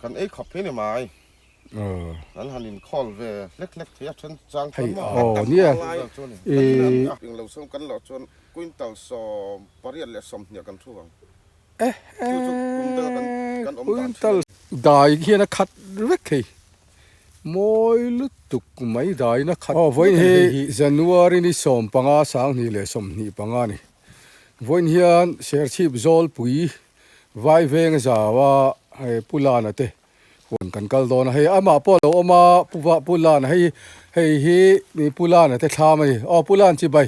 Kan ei khawp hi ni mai. An han inkhawl ve hlek hlek thei a then chang chuan maw? Aw nia. Eng lo sawm kan loh chuan quintal 28 kan thu ang. Chu chu kum danga kan kan awm dan thin a ni. Dai hian a khat vek thei. Mawi lutuk mai daiin a khat. Aw vawiin hi January ni 15 2025 a ni. Vawiin hian Serchhip Zawlpui Vaiveng a zau a hei Pu Lana te huan kan kal dawn a, hei amah pawh a lo awm a Pu va Pu Lana hei hei hi ni Pu Lana te thlam a ni aw Pu Lan chibai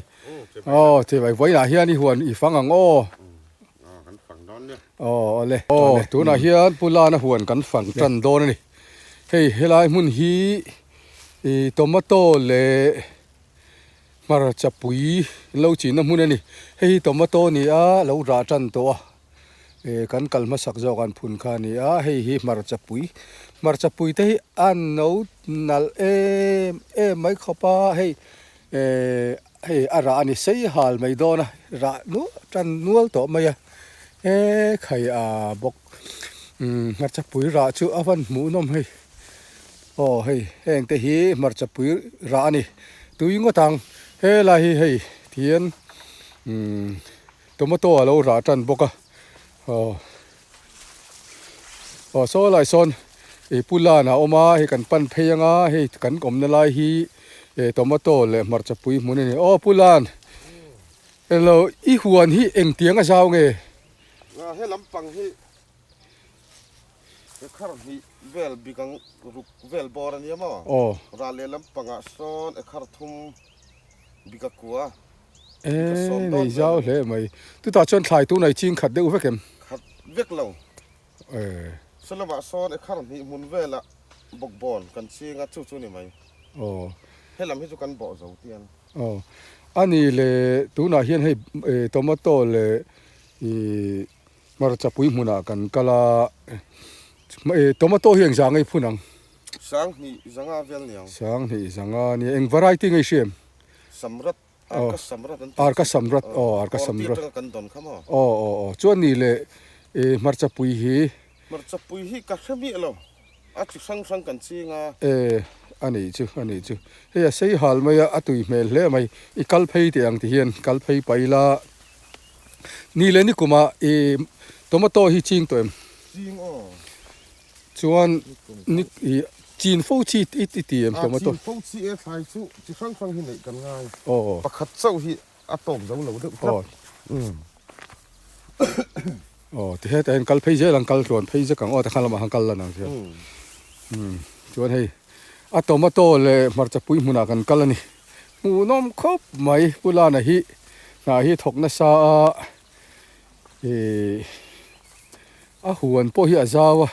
aw chibai vawiinah hian i huan i fang ang aw aw awle aw tunah hian Pu Lana huan kan fang tan dawn a ni hei helai hmun hi ih tomato leh hmarcha pui lo chinna hmun a ni hei hi tomato a ni a lo rah tan tawh a eh kan kal hmasak zawk an phun kha a ni a hei hi hmarcha pui hmarcha pui te hi a no nalh em em mai khawp a hei eh hei a rah a ni sei hal mai dawn a rah nual tan nual tawh mai a he khai a bawk umm hmarcha pui rah chu a van hmuh nawm hei. Aw hei heng te hi hmarcha pui rah a ni tui ngawt ang helai hi hei tihian umm tomato a lo rah tan bawk a aw aw saw lai sawn ih pu lan a awm a hei kan pan phei anga hei kan awmna lai hi eh tomato leh hmarcha pui hmun a ni aw pu lan elo i huan hi engtiang a zau nge? He lampang hi. Ekhar hnih vel bik ang ruk vel bawr a nia maw? Aw. Ral leh lampangah sawn ekhar thum bik a kua. Bik a sawm Eee dawn nei vel zau a ni. hle mai. Chutah chuan thlai tun ai ching khat deuh vek em? Khat vek lo. Eee. Saw lamah sawn ekhar hnih hmun velah bawkbawn kan ching a, chu chu a ni mai. Aw. He lam hi chu kan bawh zo tiang. Aw. A ni le tunah hian hei tomato leh ih Hmarcha pui hmunah kan kal a, tomato hi engzah ngei phun ang? Sanghnih zanga vel ni ang. Sanghnih zanga nia, eng variety ngei hria em? Samrat, Arka Samrat an tih. Arka Samrat, aw Arka Samrat. Kawrtir atanga kan dawn kha maw? Aw aw aw, chuan ni leh hmarcha pui hi? Hmarcha pui hi ka hre miah lo, a chi hrang hrang kan ching a. E, a nih chu, a nih chu. Hei a sei hal mai a, a tui hmel hle mai. I kal phei teh ang ti hian kal phei paih ila. Ni leh ni kumah i tomato hi ching tawh em? Ching aw. Chuan ni i chin fo chi i ti em tomato? A chin fo chi e thlai chu chi hrang hrang hi neih kan ngai. Aw. Pakhat chauh hi a tawk zo lo deuh tlat. Aw. Aw ti hetah hian kal phei zel ang kal tluan phei zek ang aw tikhan lamah khan kal lan ang hian. Chuan hei a tomato leh hmarcha pui hmunah kan kal a ni. Hmuhnawm khawp mai Pu Lana hi hna hi thawk nasa a ih a huan pawh hi a zau a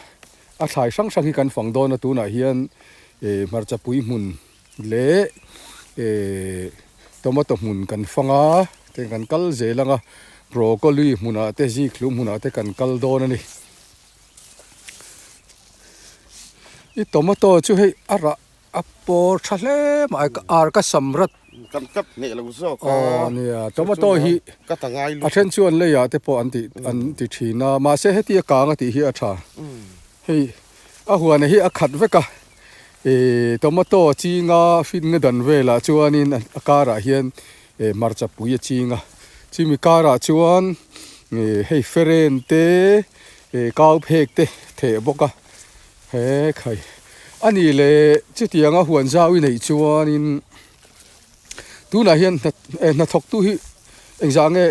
a thlai hrang hrang hi kan fang dawn a tunah hian ih hmarcha pui hmun leh ih tomato hmun kan fang a tin kan kal zel ang a broccoli hmunah te zikhlum hmunah te kan kal dawn a ni i tomato chu hei a rah. A pawr tha hle mai ar ka sam rat. Kan kap hneh lo zawk a. Aw nia tomato hi ka ta ngai a then chuan leiah te pawh an ti an ti thin a mahse heti a kang a tih hi a tha. Hei a huan hi a khat vek a ih tomato a ching a finna dan velah chuanin a karah hian ih hmarcha pui a ching a chumi karah chuan ih hei feren te ih kau phek te theh bawk a. He khai a nih leh chutianga huan zau i neih chuanin tunah hian hnathawktu hi engzah nge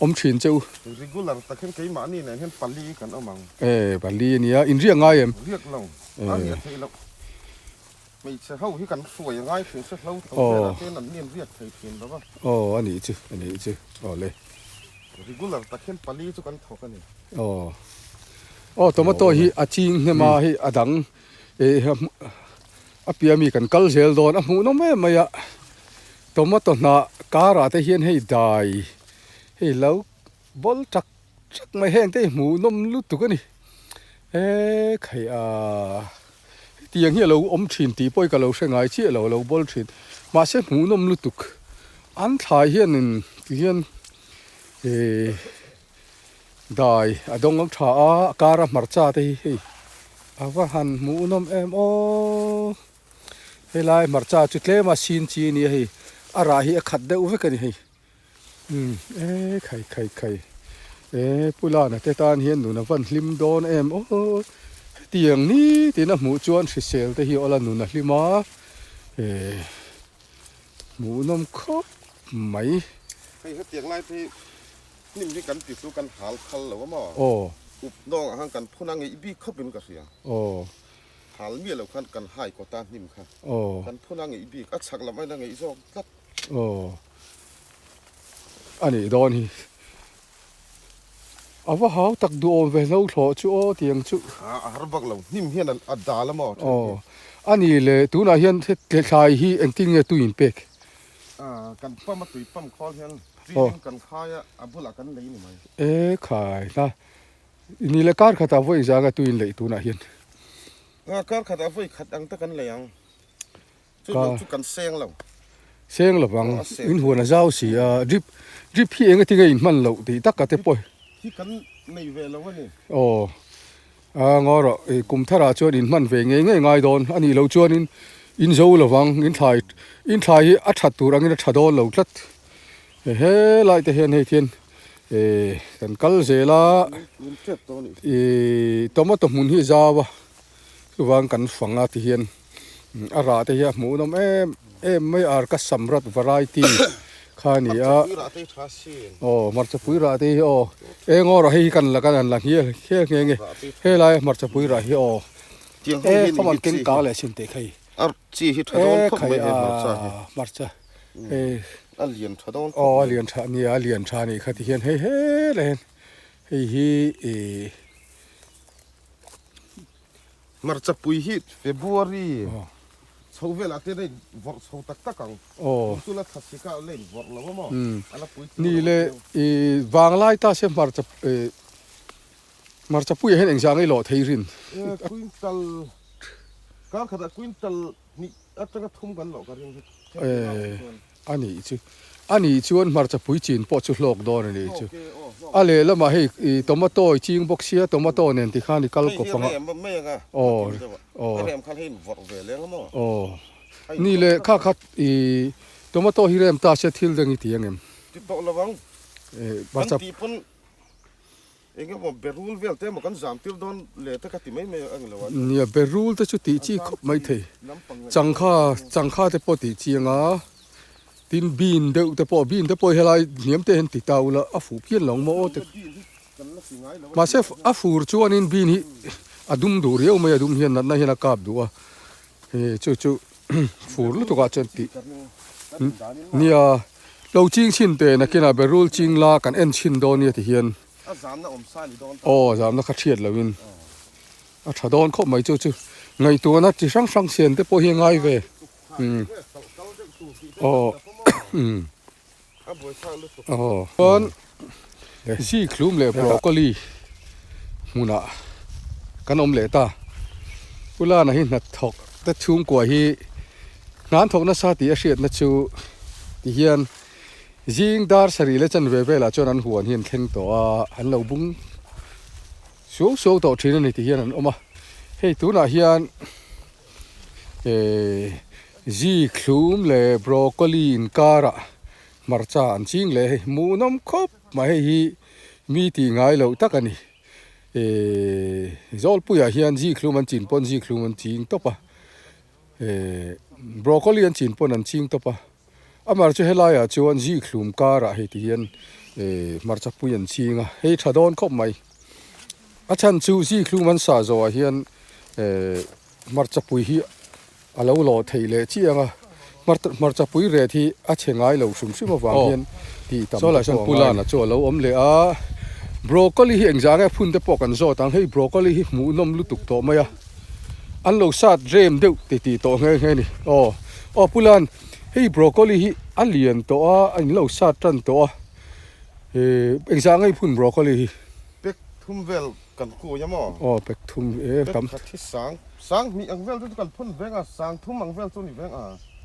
awm thin che u? Regular tak hian keimahni nen hian pali kan awm ang. E pali a nia, inriak ngai em? Riak lo, a riah theih loh. Hmeichhe ho hi kan hruai a ngai thin se hlo tho velah te an nian riak thei thin lo va. Aw a nih chu, a nih chu, aw le. Regular tak hian pali chu kan thawk a ni. Aw. Aw tomato hi a ching hnem a hei a dang eh a piah mi kan kal zel dawn a hmuh nawm em mai a. Tomato hnah karah te hian hei dai hei lo bawl tak tak mai heng te hi hmuh nawm lutuk a ni. E khai a hetiang hi a lo awm thin tih pawh hi ka lo hre ngai chiah lo a lo bawl thin mahse hmuh nawm lutuk an thlai hianin tihian eh dai a dawng ang tha a a kara hmarcha te hi hei. A va han hmuhnawm em aw. Helai hmarcha chu tlem a sin chi a ni a hei. A rah hi a khat deuh vek a ni hei. Umm e khai khai khai e Pu Lana te tan hian nun a van hlim dawn em aw. Hetiang nitin a hmuh chuan hrisel te hi awla nun a hlim a e hmuhnawm khawp mai. Hei hetiang lai te hi Hnim hi kan ti chu kan hal phal lo a maw? Aw. Up nawngah khan kan phun a ngeih bik khawp in ka hria. Aw. Hal miah lo khan kan hai kawt a hnim kha. Aw. Kan phun a ngeih bik, a chhak lam aiin a ngeih zawk tlat. Aw. A nih dawn hi. A va hau tak duhawm ve hlo thlawh chu aw tiang chu. A a har vak lo, hnim hian a dal a maw? Aw. A nih le tunah hian thlai hi engtin nge tui in pek? Kan pump a tui pump khawl hian tui in kan khai a, a bulah kan lei ni mai. E khai hla ni le kar khatah vawi zanga tui in leih tunah hian. Kar khatah vawi khat ang te kan lei ang. Chu lo chu kan seng lo. Seng lo vang in huan a zau si a drip drip hi eng atinge in hman loh tih tak a te pawh. Hi kan nei ve lo a ni. Aw. A ngaw rawh, i kum tharah chuan in hman ve ngei ngei ngai dawn a nih loh chuanin in zo lo vang, in thlai in thlai hi a that tur angin a tha dawn lo tlat. He lai te hian hei khian eh kan kal zel a, ih tomato hmun hi a zau a, chuvang kan fang a ti hian a rah te hi a hmuhnawm em em mai a, ka samrat variety kha a ni a, aw hmarcha pui rah te hi aw eng aw rah hei hi kan la kan han la nghial nghial nghe nghe helai hmarcha pui rah hi aw e khawm an keng kang leh sin teh kha hi e khai a hmarcha hei a lian tha dawn aw a lian tha nia a lian tha a nih kha ti hian hei helai hian hei hi ih. Hmarcha pui hi February chho velah te a invawrh chho tak tak ang. Tun chu la thla sik a, la invawrh lo a maw? A la pui Ni le, i vanglai ta se hmarcha hmarcha puiah hian engzah nge i lawh thei rin? Quintal, kar khatah quintal hnih atanga thum kan lawh ka ring hi. A nih chu. A nih chuan hmarcha pui chin pawh chu hlawk dawn a nih chu. A lehlamah hei i tomato i ching bawk sia tomato nen tikhan i kal kawp ang a. Aw aw aw ni le kha kha i tomato hi rem ta se thil dang i ti ang em? Hmarcha. Eng emaw berul vel te emaw kan zam tir dawn le te ka ti mai mai a ni lo a. Nia, berul te chu tih chi khawp mai thei. Changkha, changkha te pawh tih chi anga, tin bean deuh te pawh, bean te pawh helai hniam te hian ti ta ula a fuh phian lo ang maw aw te. Mahse a fur chuanin bean hi a dum duh riau mai a, dum hian natna hian a kap duh a, Hei chu chu fur lutuk ah chuan tih nia lo ching chhin teh nakinah berul ching la kan en chhin dawn nia ti hian aw zamna kha thiat lo in a tha dawn khawp mai chu chu ngaihtuahna chi hrang hrang sian te pawh hi a ngai ve umm aw umm. Aw chuan zikhlum leh broccoli hmunah kan awm leh ta. Pu Lana hi hnathawk te chhungkua hi hnan thawk nasa tih a hriatna chu ti hian zing dar sarih leh chanve velah chuan an huan hi an thleng tawh a, an lo bung suau suau tawh thin a ni ti hian an awm a. Hei tunah hian. Ehh zikhlum leh broccoli inkarah hmarcha an ching leh hei hmuhnawm khawp mai hei hi mi tih ngai loh tak a ni ehh zawlpuiah hian zikhlum an chin pawn zikhlum an ching tawp a ehh broccoli an chin pawn an ching tawp a amah chu helaiah chuan zikhlum karah hei ti hian ehh hmarcha pui an ching a hei tha dawn khawp mai. A chhan chu zikhlum an sah zawhah hian ehh hmarcha pui hi a lo lawh theih leh chiang a, hmarcha pui ret hi a chhe ngai lo hrim hrim avang hian tih tam te pawh a ngai. Pulana chu a lo awm leh a, broccoli hi engzah nge phun te pawh kan zawt ang, hei broccoli hi hmuhnawm lutuk tawh mai a, an lo sat rem deuh ti tih tawh nghe nghe a ni. Aw aw Pulan hei broccoli hi a lian tawh a, a in lo sat tan tawh a. Ehh engzah nge i phun broccoli hi? Pek thum vel kan kui a maw? Aw pek thum e tam. Pek khat hi sang sang hnih ang vel chu kan phun veng a, sang thum ang vel chu ni veng a.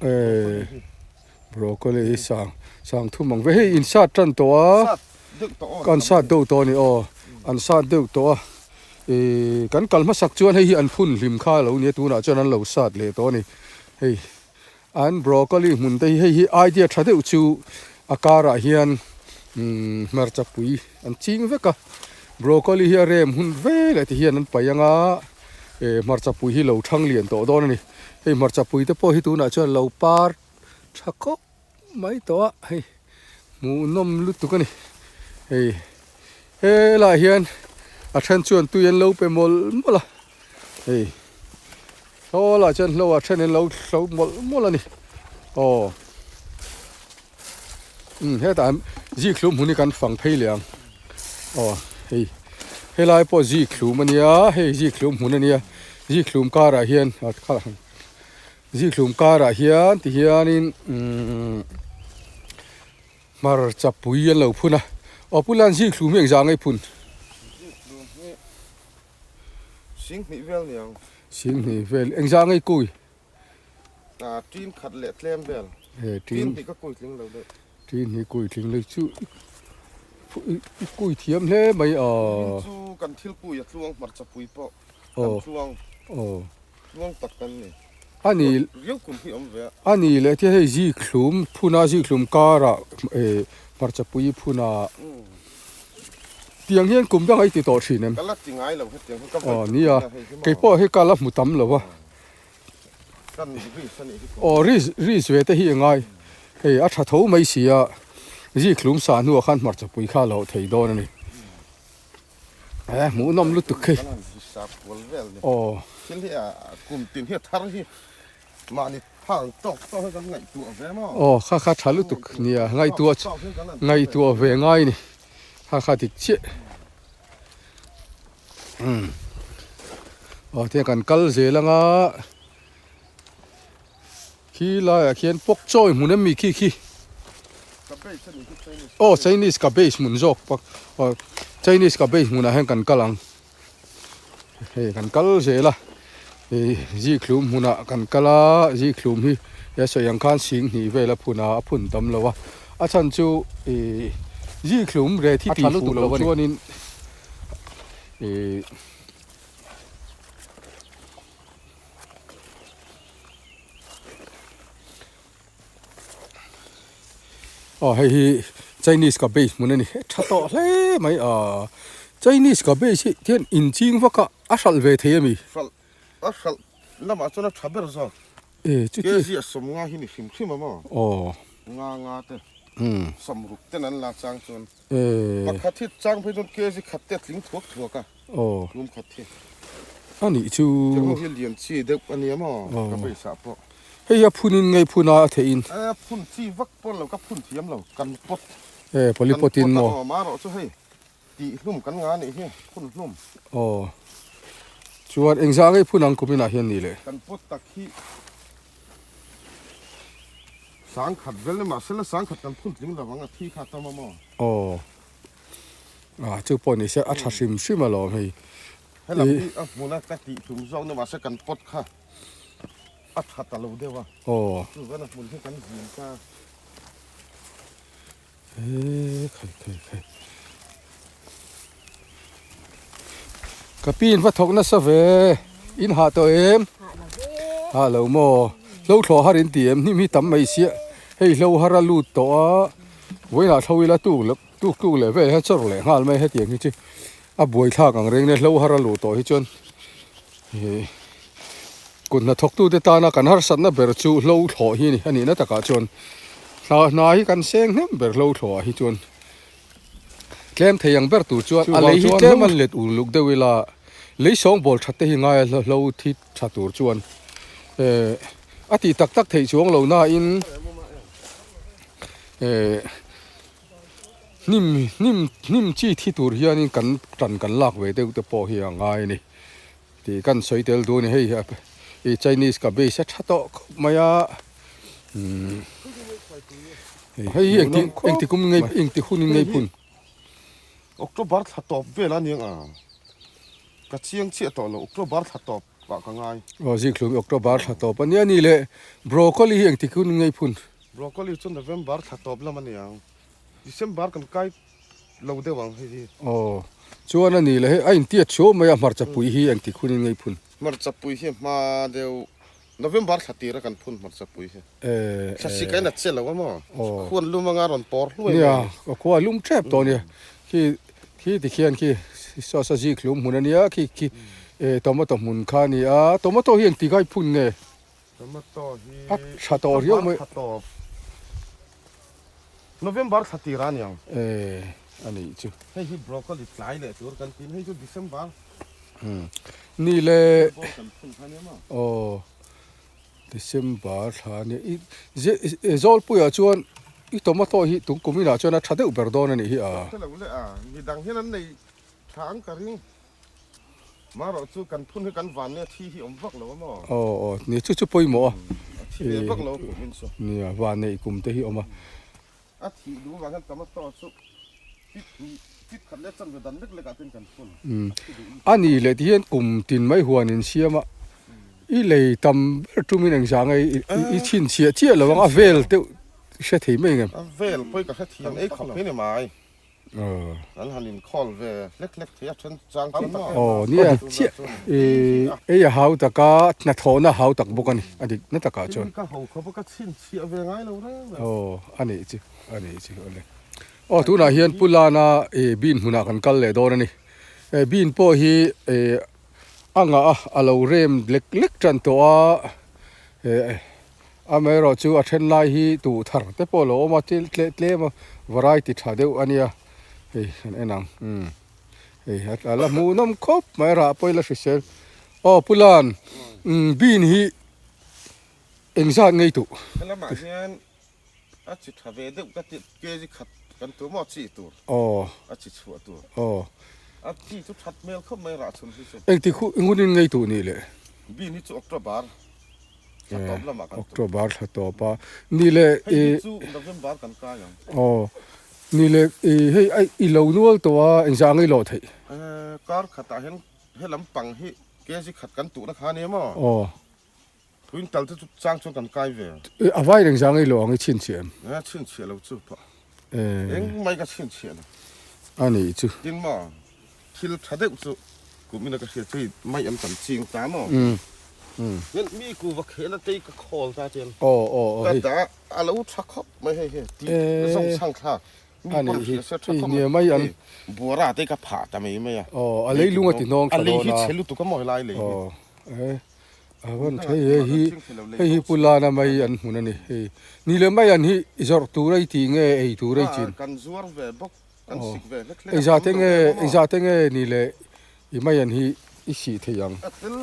Ehh broccoli hi sang sang thum ang vel hei in sat tan tawh a. Sat deuh tawh aw. An sat deuh tawh a ni aw an sat deuh tawh a. Ih kan kal hmasak chuan hei hi an phun hlim kha a lo nia tunah chuan an lo sat leh tawh a ni. Hei an broccoli hmun te hi hei hi idea tha deuh chu a karah hian umm hmarcha pui an ching vek a. Broccoli hi a rem hun veleh ti hian an paih ang a eh hmarcha pui hi lo thang lian tawh dawn a ni. Hei hmarcha pui te pawh hi tunah chuan lo par tha khawp mai tawh a hei hmuhnawm lutuk a ni hei helaiah hian a then chuan tui an lo pe mawlh mawlh a hei hawlah chuan hlo a then an lo hlo mawlh mawlh a ni aw umm hetah zikhlum hmun hi kan fang phei leh ang aw hei helai pawh zikhlum a nia hei zikhlum hmun a nia zikhlum karah hian Zikhlum karah hian ti hianin umm hmarcha pui an lo phun a, aw pu Lan zikhlum hi engzah ngei phun? Zikhlum hi singhnih vel niang. Singhnih vel, engzah ngei kui? Ah tin khat leh tlem vel. Tin hnih ka kui tling lo deuh. Tin hnih kui tling lo chu i kui thiam hle mai a. Tin chu kan thil kui a tluang hmarcha pui pawh kan tluang. Aw. Tluang tak kan ni. A ni. Riau kum hi awm ve a. A ni leh thil hei zikhlum phuna zikhlum karah eh hmarcha pui phuna tiang hian kum dang a i ti tawh thin em? Ka la ti ngai lo hetiang hi ka vawi Aw nia hei hi maw. Kei pawh hi ka la hmu tam lo a. Kan risk a nih hi kum. Aw risk risk ve te hi a ngai. Hei a tha tho mai si a zikhlum sah hnuah khan hmarcha pui kha a lo thei dawn a ni. Eh hmuhnawm lutuk khi. Kan han hisap kual vel ni. Aw. Thil hi a kum tin hi a thar hi mahni phang tawk tawk hi kan ngaihtuah ve maw? Aw kha kha tha lutuk nia ngaihtuah ngaihtuah ve ngai ni. Kha kha dik chiah. Umm. Aw tiang kan kal zel anga. Khi laiah khian pawk chawi hmun em mi khi khi. Aw Chinese cabbage hmun zawk pak aw Chinese cabbage hmunah hian kan kal ang. Hei kan kal zel a ih zikhlum hmunah kan kal a zikhlum hi he sawi ang khan sing hnih vel a phun a a phun tam lo a a chhan chu ih zikhlum ret hi tih fuh loh chuanin ih. Aw hei hi Chinese cabbage hmun a ni tha tawh hle mai a Chinese cabbage hi hian inching vak a a hralh ve thei a mi hralh a hralh lamah chuan a tha ber zawk e chuti kg a sawmnga hi ni hrim hrim a maw aw nga nga te sawmruk ten an la chang chuan pakhat hi chang phei chuan kg khat te a tling thuak thuak a. Aw. Tlum khat hi. A nih chu. Tiang ho hi lian chi deuh a nia maw? Ka beisah pawh. Hei a phun in ngei phun a a theih in. E phun chi vak pawn lo ka phun thiam lo kan pot. E polypot in maw? Kan pot a aw marawh chu hei tih hlum kan nga nih hi phun hlum. Aw. Chuan engzah ngei phun ang kum inah hian nih le? Kan pot tak hi sangkhat vel ni mahse la sangkhat kan phun tling lo ang a thi kha tam a maw? Aw. Ah chu pawh ni se a tha hrim hrim alawm hei. Helam hi a hmun a ka tih tum zawk ni mahse kan pot kha a tha ta lo deuh a. Aw. Chuvan a hmun hi kan zin ta. E khai khai khai. Ka pi in va thawk nasa ve in hah tawh em? Hah lo maw? Hlo thlawh har in ti em? Hnim hi tam mai sia hei hlo har a lut tawh a vawiinah thlo ila tuk loh. Tuk tuk leh vel hian chawrh leh nghal mai hetiang hi chu a buai thlak ang reng nia hlo har a luh tawh hi chuan ih kut hnathawktute tana kan harsatna ber chu hlo thlawh hi a ni a nihna takah chuan hna hna hi kan seng hnem ber hlo thlawhah hi chuan tlem thei ang ber tur chuan a lei hi tlem a let uluk deuh ila lei sawngbawl that te hi ngai a hlo thi tha tur chuan eh a tih tak tak theih chuang lo nain eh. Hnim hnim hnim chi thi tur hianin kan tan kan lak ve deuh te pawh hi a ngai a ni tih kan sawi tel duh a ni hei hi Chinese cabbage a tha tawh khawp mai a umm hei hi engti engti kum ngei engti hun in ngei phun October thla tawp vel a niang a ka chiang chiah tawh lo October thla tawp ah ka ngai. Aw zikhlum October thla tawp a nia ni le broccoli hi engti hun in ngei phun. Broccoli chu November thla tawp lam a ni ang. December kan kai lo deuh ang hei hi. Aw. Chuan a ni leh hei a intiat suau mai a hmarcha pui hi engtik hunin ngei phun? Hmarcha pui hi hma deuh November thla tira kan phun hmarcha pui hi. Thla sik a in a che lo a maw? Khuan lum anga rawn pawr hluai mai a ni. Nia, khua a lum tep tawh a nia. Khi khi tikhian khi saw zik hlum hmun a nia, khi khi tomato hmun kha a ni a. Tomato hi engtik a i phun nge? Tomato hi a tha tawh riau mai. Thla tawp November thla tir a niang. E a nih chu. Hei hi broccoli tlai leh tur kan tin hei chu December. Ni le. Aw December thla a nia i Zawlpuiah chuan i tomato hi tung kum inah chuan a tha deuh ber dawn a nih hi a. Ka hre lo le a midang hian an nei tha ang ka ring. Marawh chu kan phun hi kan van nia thi hi awm vak lo a maw? Aw aw nia chu chu pawimawh a. A thi ve vak lo a kum in chu. Nia van neih kum te hi awm a. A thih duh vang hian tomato chu pit hnih pit khat leh chanve dan lek lek ah ten kan phun. A thi duh lutuk. A nih leh ti hian kum tin mai huan in siam a i lei tam ber tum in engzah nge i chhinchhiah chiah lo ang a vel deuh hre thei mai ngem. A vel pawh i ka hrethiam ei khawp mai ni mai. An han inkhawl ve hlek hlek thei a then chang chu maw? Aw nia chiah ei a hau tak a hnathawhna a hau tak bawk a ni a dik na takah chuan. Thil ka ho khawp a ka chhinchhiah ve ngai lo reng reng. Aw a nih chu a nih chu awle. Aw tunah hian Pu Lana bean hmunah kan kal leh dawn a ni. Bean pawh hi a ngah a a lo rem lek lek tan tawh a. Amaherawh chu a then lai hi tuh thar te pawh a lo awm a, thil tleh tlem a variety tha deuh a nia, hei kan en ang umm hei a la hmuhnawm khawp mai a rah pawh ila hrisel aw Pu Lan umm bean hi engzat ngei tuh. Helamah hian A chi tha ve deuh ka tih kg khat kan tur maw chi tur aw a chi chhuah tur aw a chi chu that hmel khawp mai rah chhun hi chu. Engtik hu hun in ngei tuh nih le? Bean hi chu October thla tawp lamah kan tur. October thla tawp a ni le hei hi chu November kan kai ang. Aw ni le i hei a i lo nual tawh a engzah ang i lawh theih? Kar khatah hian he lampang hi kg khat kan tuhna kha nia maw? Aw. Quintal te chu chang chuan kan kai ve. A vai reng zang ei lo ang i chhinchhiah em? A chhinchhiah lo chu pah. Eng mai ka chhinchhiah lo. A nih chu. Tin maw thil tha deuh chu kum ina ka hriat chu hei mai an tam ching ta maw? Hian mi ku va khel a tei ka khawl ta chian. Aw aw aw hei. Ka dah a lo tha khawp mai hei hei tih zawng chhang thlak. Mi pawn hria se tha khawp mai. Hei buara te ka phah ta mai mai a. Aw a leilung a ti hnawng tha dawn a. A lei hi chhe lutuk a maw helai lei hi. Aw e. A rawn thei he hi hei hi Pu Lana mai an hmun a ni hei ni leh mai an hi zawrh tur a i tih nge ei tur a i chin kan zuar ve bawk kan sik ve hlek hlek a tam lo em a engzah te nge ni leh i mai an hi i sih thei ang a tel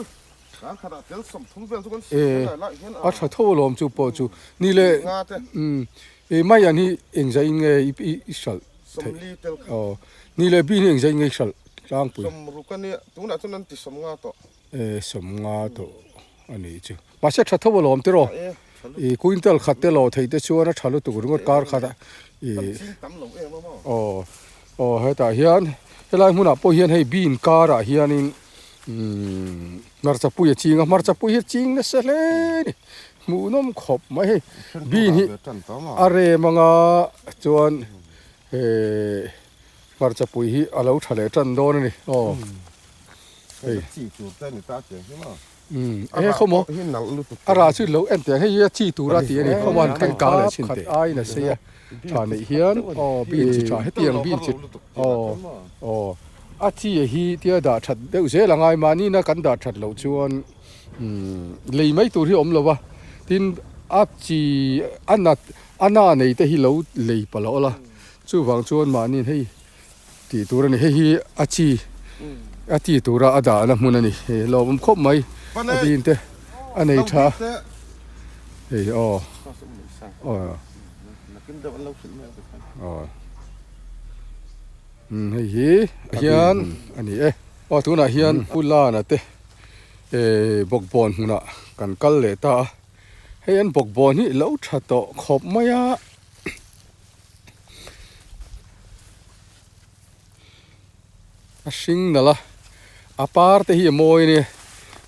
kar khatah tel 30 vel chu kan sih thei lai lai hian a tha tho alawm chu pawh chu ni leh i mai an hi engzah in nge i i hralh thei 40 tel kha aw ni leh bin hi engzah in nge i hralh tlangpui 60 a nia tunah chuan an ti 50 tawh. E 50 tawh a nih chu. Mahse tha tho alawm tiraw? I quintal khat te lo theih te chuan a tha lutuk ringawt kar khat a. I aw aw hetah hian helai hmunah pawh hian hei bean karah hianin umm hmarcha pui a ching a, hmarcha pui hi a ching nasa hle a ni. Hmuhnawm khawp mai hei bean hi a rem anga chuan he hmarcha pui hi a lo tha leh tan dawn a ni aw. Hei chi tur te ni ta chiang hi maw. Umm e khaw maw a rah chu lo en teh hei hi a chi tur a tih a ni khaw maw an kang leh chin khat aiin a sei a tha neih hian aw bean chi tha hetiang bean chi aw aw a chi hi tia dah that deuh zel a ngai mahni na kan dah that loh chuan umm lei mai tur hi a awm lo va tin a chi a nat a na nei te hi lo lei palh a awlh a chuvang chuan mahni hei Tih tur a ni. Hei hi a chi a ti tura a dahna hmun a ni. Hei lawmawm khawp mai a bin te a nei tha hei aw aw aw umm hei hi hian a ni e. Aw tunah hian Pu Lana te eh bawkbawn hmunah kan kal leh ta a. Hei an bawkbawn hi lo tha tawh khawp mai a. A hring nalh a, a par te hi a mawi a nia,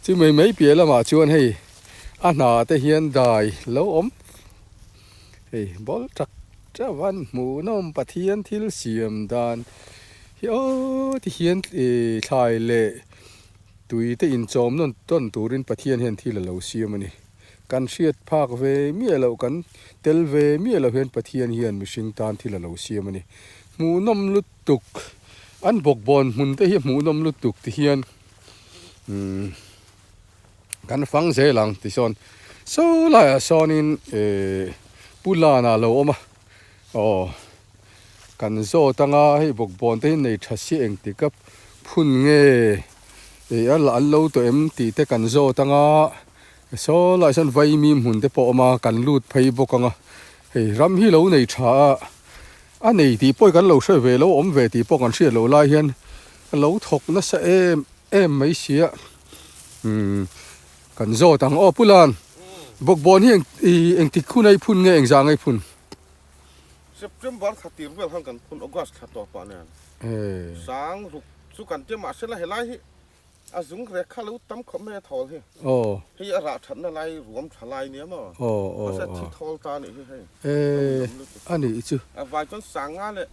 chu mai mai piah lamah chuan hei a hna te hian dai lo awm hei bawl tak teuh a hmuhnawm Pathian thil siam dan. Hi aw ti hian ih thlai leh tui te inchawm nawn tawn turin Pathian hian thil a lo siam a ni. Kan hriat phak ve miah loh kan tel ve miah loh hian Pathian hian mihring tan thil a lo siam a ni. Hmuhnawm lutuk an bawkbawn hmun te hi hmuhnawm lutuk ti hian umm kan fang zel ang ti sawn saw laiah sawnin ih Pu Lana a lo awm a aw. Kan zawt anga hei bawkbawn te hi nei tha si engtik a phun nge ih a an lo tawh em tih te kan zawt anga saw lai sawn vaimim hmun te pawh a awm a kan lut phei bawk anga hei ram hi lo nei tha a a nei tih pawh hi kan lo hre ve lo awm ve tih pawh kan hriat loh lai hian a lo thawk nasa em em mai sia umm kan zawt ang aw Pulan bawkbawn hi ih engtik hun a i phun nge engzah nge i phun. September thla tir vel khan kan phun August thla tawpah nen sang ruk chu kan tia mahse la helai hi a zung rek kha lo tam khawp mai a thawl hi hei a rah thatna lai ruam tha lai nia maw mahse thi thawl ta anih hi hei a nih chu a vai chuan sanga leh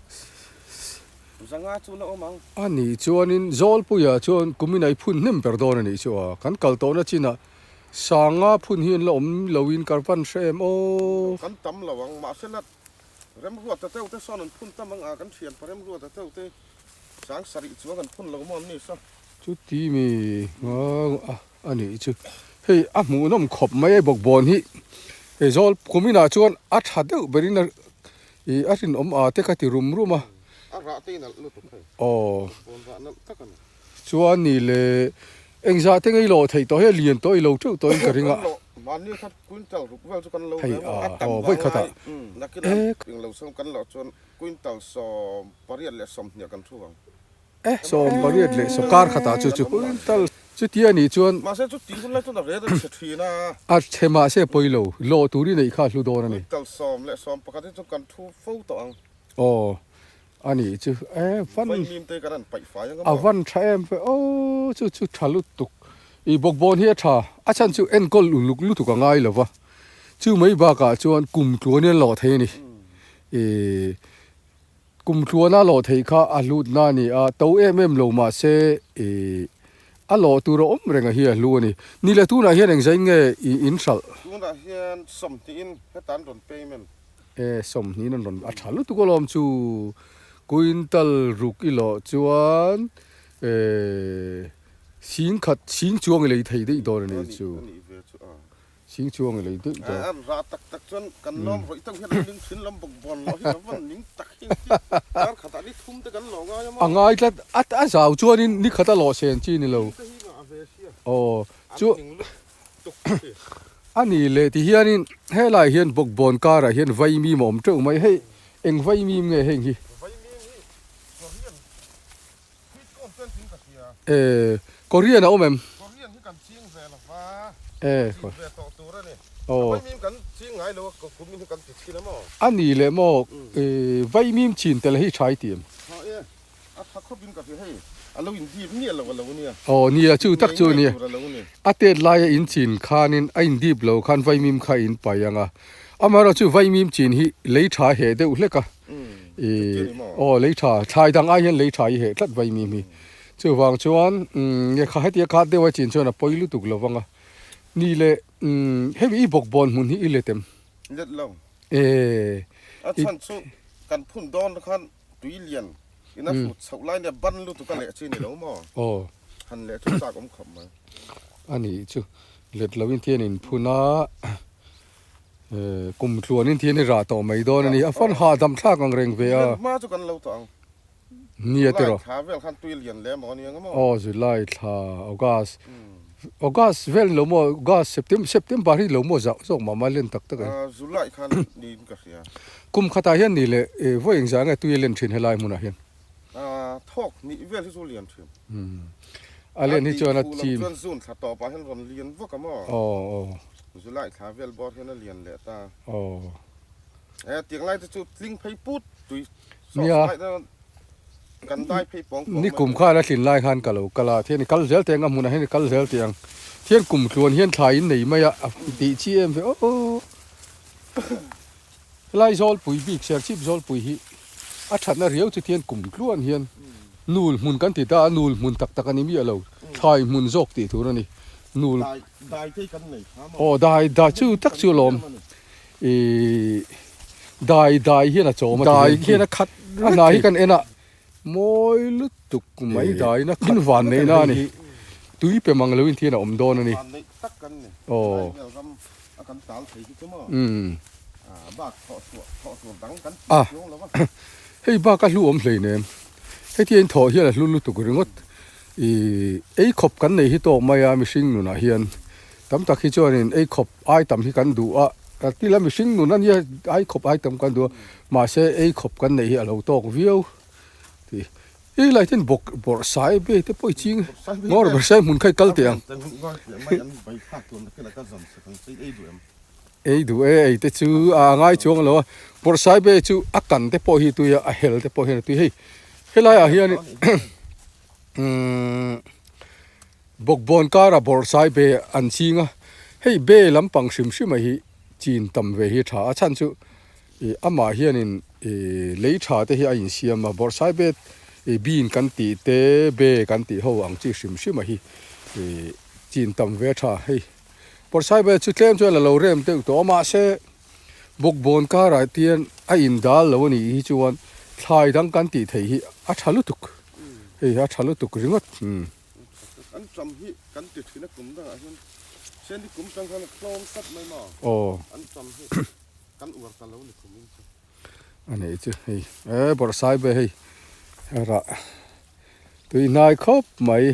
zanga chu la awm ang. A nih chuanin Zawlpuia chuan kumin a i phun hnem ber dawn a nih chu a kan kal tawhna chinah Sanga phun hi an la awm loin ka van hre em aw. Kan tam lo ang, mahse la Remruata teuh te sawn an phun tam ang a, kan thianpa Remruata teuh te sang sarih chuang an phun lo maw an ni sa. Chuti mi a a nih chu. Hei a hmuhnawm khawp mai a bawkbawn hi hei zawl kuminah chuan a tha deuh berin a ih a rinawm a te ka ti rum rum a. A rah te in alh lutuk hei. Aw. Bawkbawn rah nalh tak a ni. Chuan ni le, engzah te ngei lawh theih tawh hi a lian tawh i lo teuh tawhin ka ring a. Hei a, aw vawi khat ah e. E, 88 kar khat ah chu chu quintal chutia nih chuan a chhe mahse pawi lo, lawh tur i neih kha a hlu dawn a ni. Aw. A nih chu e van a van tha em ve aw chu chu tha lutuk ih bawkbawn hi a tha a chhan chu enkawl uluk lutuk a ngai lo va chu mai bakah chuan kum tluan in a lawh thei a ni ih kum tluan a lawh theih kha a hlutna a ni a to em em lo mahse ih a lawh tur a awm reng a hi a hlu a ni ni le tunah hian engzai nge ih in hralh. Tunah hian sawmhnihin heta an rawn payment. E sawmhnihin an rawn a tha lutuk alawm chu quintal ruk i lawh chuan e sing khat sing chuang i lei thei daih dawn a ni chu sing chuang i lei daih dawn. A rah tak tak chuan kan lawm rawih deuh hian an ning thin lam bawk bawn loh hi ka van ning tak hi kar khatah ni thum te kan lawh ngai a maw. A ngai tlat a a zau chuanin ni khat a lawh sen chi ni lo. Aw chu. A ni leh ti hianin helaiah hian bawkbawn karah hian vaimim a awm teuh mai. Hei eng vaimim nge heng hi? E Korean a awm em? E Aw A ni leh maw vaimim chin tel hi tha i ti em? A tha khawp in ka hria hei, a lo in dip miah lo a lo nia. Aw nia chu tak chu nia, a tet laia in chin khanin a in dip lo khan vaimim kha in pai ang a, amaherawh chu vaimim chin hi lei tha heh deuh hlek a, ih aw lei tha thlai dang ai hian lei tha i heh tlat vaimim hi, chuvang chuan nge kha hetia khat deuh a chin chuan a pawi lutuk lo vang a, ni leh hemi i bawkbawn hmun hi i let em? Let lo. E. A chhan chu kan phun dawn khan Tui lian in a hrut chhoh lai nia ban lutuk a leh chi ni lo maw? Aw. Han leh chu chak awm khawp mai. A nih chu let lo in thian in phun a kum tluan in thian i rah tawh mai dawn a ni. A fan hahdam thlak ang reng ve a. Lian hma chu kan lo tawh ang. Nia tiraw. July thla vel khan tui lian leh maw ania maw? Aw July thla August August vel ni lo maw August September September hi lo maw zauh zawk mah mah len tak tak e. July khan niin ka hria. Kum khatah hian ni leh vawi engzah nge tui a len thin helai hmunah hian? Thawk hnih vel hi chu lian thin. A len hi chuan a chim. A tih chuan June thla tawpah hian rawn lian vak a maw? Aw aw. July thla vel bawr hian a lian leh ta. Aw. E tiang lai te chu tling phei put tui Nia. Ni kum khan a tlin lai khan ka lo kal a, thian i kal zel teh ang a hmunah hian i kal zel teh ang. Thian kum tluan hian thla in nei mai a, a tih chi em ve aw. Helai Zawlpui bik Serchhip Zawlpui hi a thatna riau chu thian kum tluan hian. Nul hmun kan ti ta a, nul hmun tak tak a ni miah lo, thlai hmun zawk tih tur a ni. Nul. Dai, dai te hi kan nei tha maw? Aw, dai, dai chu tak chu alawm. Ih, dai, dai hian a chawm a ti hian. Dai hian a khat a hna hi kan en a, mawi lutuk mai dai na khat van neih na a ni. Tui pe mang loin thian a awm dawn a ni. Van neih tak kan ni. Aw. Lai vel ram a kan tal thei hi chu maw? Umm. Bak thawh chhuah thawh tur dang kan A, tih chuang lo va. hei bak a hlu awm hleinem. Hetia in thawh hian a hlu lutuk ringawt. Ih, ei khawp kan nei hi tawk mai a mihring nunah hian. Tam tak hi chuanin ei khawp ai tam hi kan duh a, ka ti la mihring nun a nia ai khawp ai tam kan duh a, mahse ei khawp kan neih hi a lo tawk viau tih. I lai ten bawk bawrhsai be te pawh i ching ngawr bawrhsai hmun kha i kal teh ang. Ei duh e, ei te chu a ngai chuang lo a, bawrhsai be chu a kan te pawh hi tui a, a hel te pawh hian a tui hei helai ah hian umm bawkbawn kara bawrhsai be an ching a, hei be lampang hrim hrim a hi chin tam ve hi a tha a chhan chu ih amah hianin ih lei tha te hi a insiam a, bawrhsai be ih bean kan tih te be kan tih ho ang chi hrim hrim a hi ih chin tam ve a tha hei. Pawrhsai vel chu tlem chuan a lo rem deuh tawh a mahse bawkbawn karah tian a indal lo a nih hi chuan thlai dang kan tih theih hi a tha lutuk hei a tha lutuk ringawt umm. An ṭam hi kan ti ṭhin a kum dangah hian Sandy kum ṭang khan a tlawm tlat mai maw Aw. An ṭam hi kan uar ta lo ni kum in chu. A nih chu hei e bawrhsai ber hei a rah tui hnai khawp mai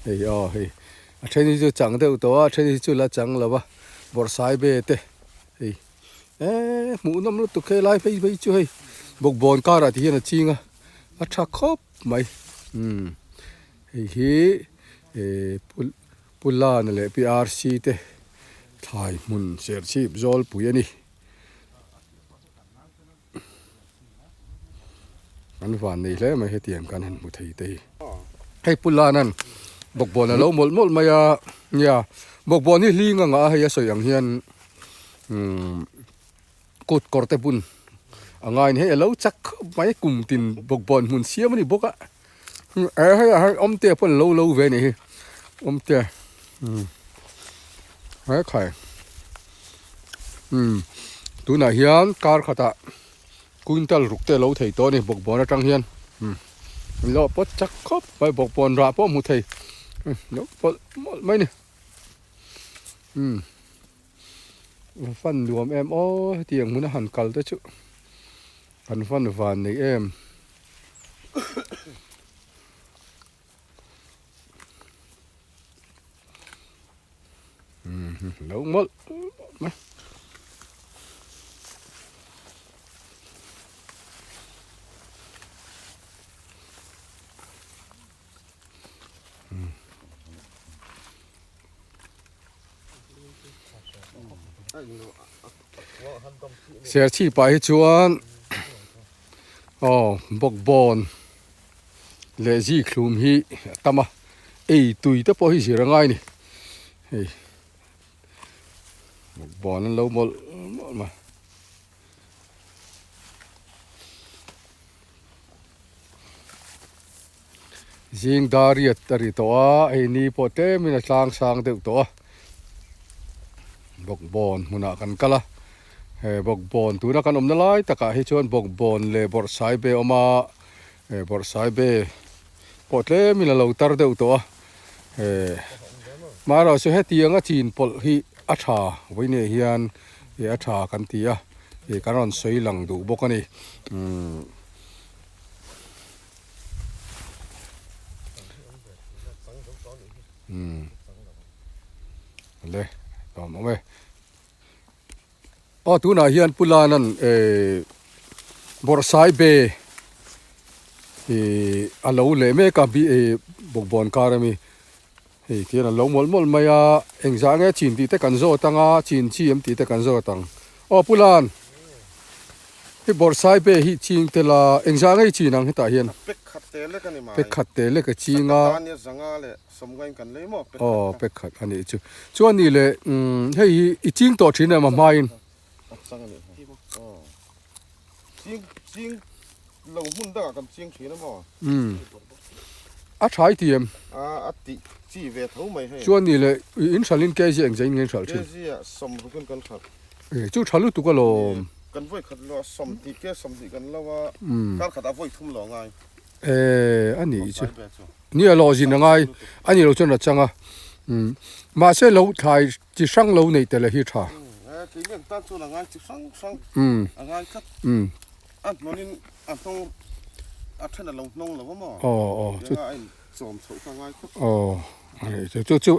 hei aw hei a then hi chu chang deuh tawh a a then hi chu la chang lo va bawrhsai be te hei e hmuh nawm lutuk he lai phei phei chu hei bawkbawn karah ti hian a ching a a tha khawp mai umm hei hi e Pu Lana leh Pi RC te thlai hmun serchhip zawlpui a ni. An van nei hle mai hetiang kan han hmu thei te hi. Hei Pu Lana'n bawkbawn a lo mawlh mawlh mai a, nia bawkbawn hi hling anga hei a sawi ang hian umm kut kawr te bun a ngaiin hei a lo chak khawp mai kum tin bawkbawn hmun siam a ni bawk a hei ah hian awmtea pawh an lo lo ve a nih hi awmtea umm he khai umm tunah hian kar khatah quintal ruk te a lo thei tawh a ni bawkbawn atang hian umm an lo pawt chak khawp mai bawkbawn rah pawh a hmu thei lo pawlh mawlh mai a ni umm. Va fan nuam em aw hetiang hmuna han kal te chu kan fan van nei em. Lo mawlh mawlh mai. Serchhip ah hi chuan aw bawkbawn leh zikhlum hi a tam a ei tui te pawh hi zir a ngai a ni hei bawkbawn an lo mawlh mawlh mai. Zing dar riat a ri tawh a, hei ni pawh tlemin a tlang sang deuh tawh a, bawkbawn hmunah kan kal a, he bawkbawn tuna kan awmna lai takah hi chuan bawkbawn leh bawrhsai be a awm a, he bawrhsai be pawh tlemin a lo tar deuh tawh a, he marawh chu hetianga chin pawlh hi a tha vawiinah hian a tha kan ti a, kan rawn sawi lang duh bawk a ni umm. Umm le lawm awm e aw tunah hian Pu Lana'n eh bawrhsai be ih a lo leh mek a bi eh bawkbawn kar ami hei tihian a lo mawlh mawlh mai a engzah nge chin tih te kan zawt ang a chin chi em tih te kan zawt ang aw Pu Lan. Hei bawrhsai be hi ching tel a, engzah ngei chin ang hetah hian? Pek khat te lek a ni mai. Pek khat te lek a ching a. Saka tania zanga leh sawmngain kan lei maw pek khat kha. Aw pek khat a nih chu. Chuan nih leh umm hei hi i ching tawh thin em a hmain? A chang a nih kha. Aw. Ching ching lo hmun dangah kan ching thin a maw? Umm. A tha i ti em? A a tih chi ve tho mai hei. Chuan ni le in hralh in kg engzah in nge in hralh thin? Kg ah sawmruk in kan hralh. E chu tha lutuk alawm. Kan vawi khat lo a sawmhnih ke 20 kan lo a kar khat ah vawi thum lo a ngai. E a nih chu. Ni a lawh zin a ngai a nih loh chuan a chang a. Mahse lo thlai chi hrang lo neih tel hi tha. E keini ang tan chuan a ngai chi hrang hrang a ngai tlat. A hnawn in a hnawng a then a lo hnawng lo a maw? Aw aw chu a in chawm chhoh kha ngai khawp. Aw ani chu chu chu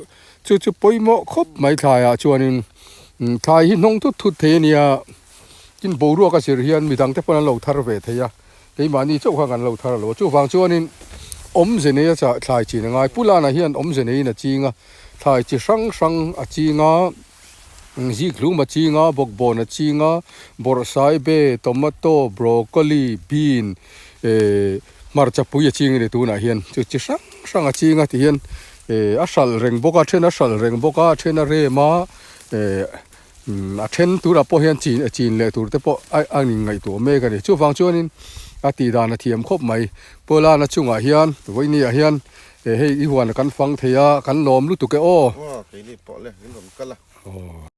chu chu pawimawh khawp mai thlai ah chuanin thlai hi hnawng thut thut thei ania tin boruak a zir hian midang te pawn an lo thar ve thei a keimahni chauh kha kan lo thar lo a chuvang chuanin awmze nei a chah thlai chin a ngai Pu Lana hian awmze neiin a ching a thlai chi hrang hrang a ching a. Zikhlum a ching a, bawkbawn a ching a, bawrhsaibe, tomato, broccoli, bean eh hmarcha pui a ching a ni tunah hian chu chi hrang hrang a ching a ti hian eh a hralh reng bawk a then a hralh reng bawk a a then a rem a eh a then tunah pawh hian chin chin leh tur te pawh a a inngaihtuah mek a ni chuvang chuanin a tih dan a thiam khawp mai Pawlana chungah hian vawinia hian. He hei i huan kan fang thei a, kan lawm lutuk e aw. Aw, keini pawh le, in rawn kal a. Aw.